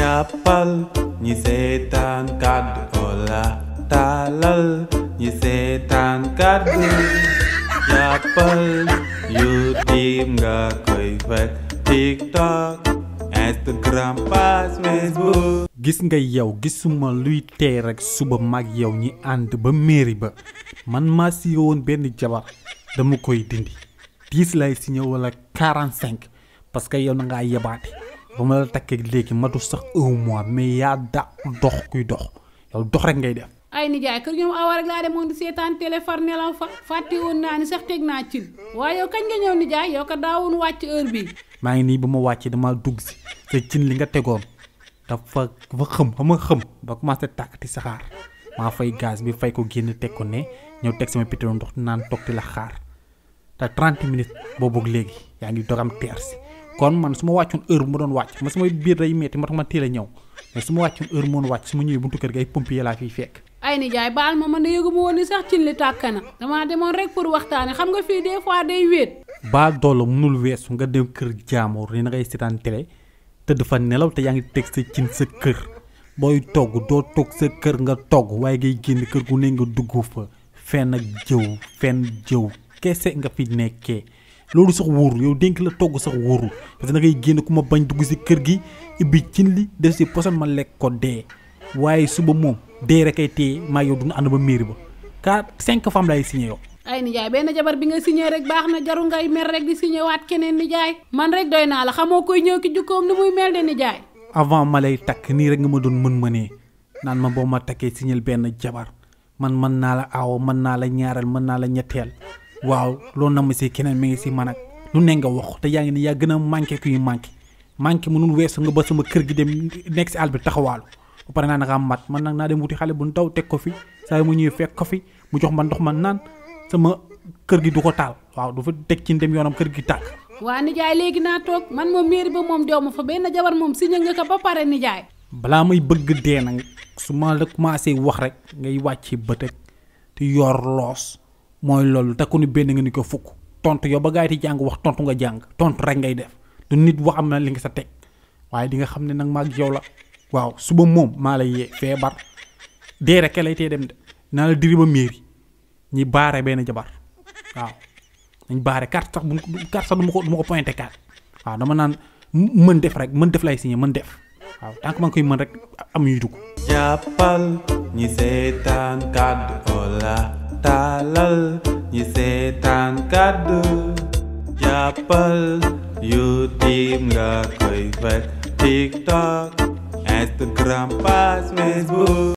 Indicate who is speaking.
Speaker 1: jàppal ñi seetaan kàddu Ola taalal ñi seetaan kàddu jàppal YouTube nga koy fekk TikTok Instagram page Facebook.
Speaker 2: gis nga yow gisuma luy tee rek suba mag yow ñi ànd ba mairie ba man maa si woon benn jabar dama koy dindi 10 lay signé wala 45 parce que yow na ngaa yebaate ba ma la takkee léegi matu sax 1 mois mais yaa da dox kuy dox yow dox rek ngay def.
Speaker 3: ay nijaay kër ñoom awa rek laa demoon di seetaan télé far nelaw fa fàtte woon naa ni sax teg naa cin waaye yow kañ nga ñëw nijaay yow ko daawoon wàcc heure bii.
Speaker 2: maa ngi nii ba ma wàccee dama dugg si te cin li nga tegoon dafa xëm ba commencé tàkkati saxaar maa fay gaz bi fay ko génn teg ko ne ñëw teg sama pétrole ndox naan toog di la xaar te 30 minutes boobu léegi yaa ngi dogam teer si kon man su ma wàccoon heure bu ma doon wàcc ma sama biir day metti ma tax ma teel a ñëw mais su ma wàccoon heure bu ma doon wàcc su ma ñëwee buntu kër gi ay pompier laa fiy fekk.
Speaker 3: ay nijaay baal ma man de yëguma woon ni sax cin li tàkk na damaa demoon rek pour waxtaane xam nga fii des fois day wéet.
Speaker 2: baa doole mënul weesu nga dem kër jaamoor ni na ngay seetaan télé te dafa nelaw te yaa ngi teg sa cin sa kër booy togg doo toog sa kër nga togg waaye ngay génn kër gu ne nga dugg fa fenn ak jëw kese nga fi nekkee loolu sax wóorul yow dénk la togg sax wóorul parce que da ngay génn ku ma bañ dugg si kër gi ibbi cin li def si poson ma lekk ko dee waaye suba moom dee rek ay téye maa yow duna ànd ba mairie ba 5 femmes lay signé yow.
Speaker 3: ay nijaay benn jabar bi nga signé rek baax na jaru ngay mer rek di signé waat keneen nijaay man rek doy naa la xamoo koy ñëw ki jukkoom ni muy mel de nijaay.
Speaker 2: avant ma lay takk nii rek nga ma doon mën-mënee naan ma boo ma takkee signél benn jabar man mën naa la aaw mën naa la ñaareel mën naa la ñetteel waaw loolu na ma si keneen mi ngi si man ak lu ne nga wax te yaa ngi ni yaa gën a manqué kuy manqué mënul weesu nga ba sama kër gi dem nekk si àll bi taxawaalu ba pare naa naka mat man nag naa dem wuti xale bu ndaw teg ko fi saa mu ñëwee fekk ko fi mu jox ma ndox man naan sama kër gi du ko taal waaw du fa teg ci dem yoonam kër gi tàkk.
Speaker 3: waa nijaay léegi naa toog man moom mairie ba moom dew ma fa benn jabar moom signé nga ko ba pare nijaay.
Speaker 2: balaa may bëgg dee nag su ma la commencé wax rek ngay wàcce bët ak te yor loos mooy loolu te ku ni benn nga ni ko fukk tontu yow ba gaa yi di jàng wax tontu nga jàng tontu rek ngay def du nit wax am na li nga sa teg waaye di nga xam ne nag maag yow la waaw suba moom maa lay yee feebar dee rek lay tee dem de naa la diri ba mairie ñi baare benn jabar waaw nañ baare carte sax du ma ko pointé carte waaw dama naan mën def rek mën def lay signé mën def waaw tant que ma ngi koy mën rek am ñuy dugg.
Speaker 1: jàppal ñi seetaan kàddu Ola taalal ñi seetaan kàddu jàppal YouTube nga koy fekk TikTok Instagram page Facebook.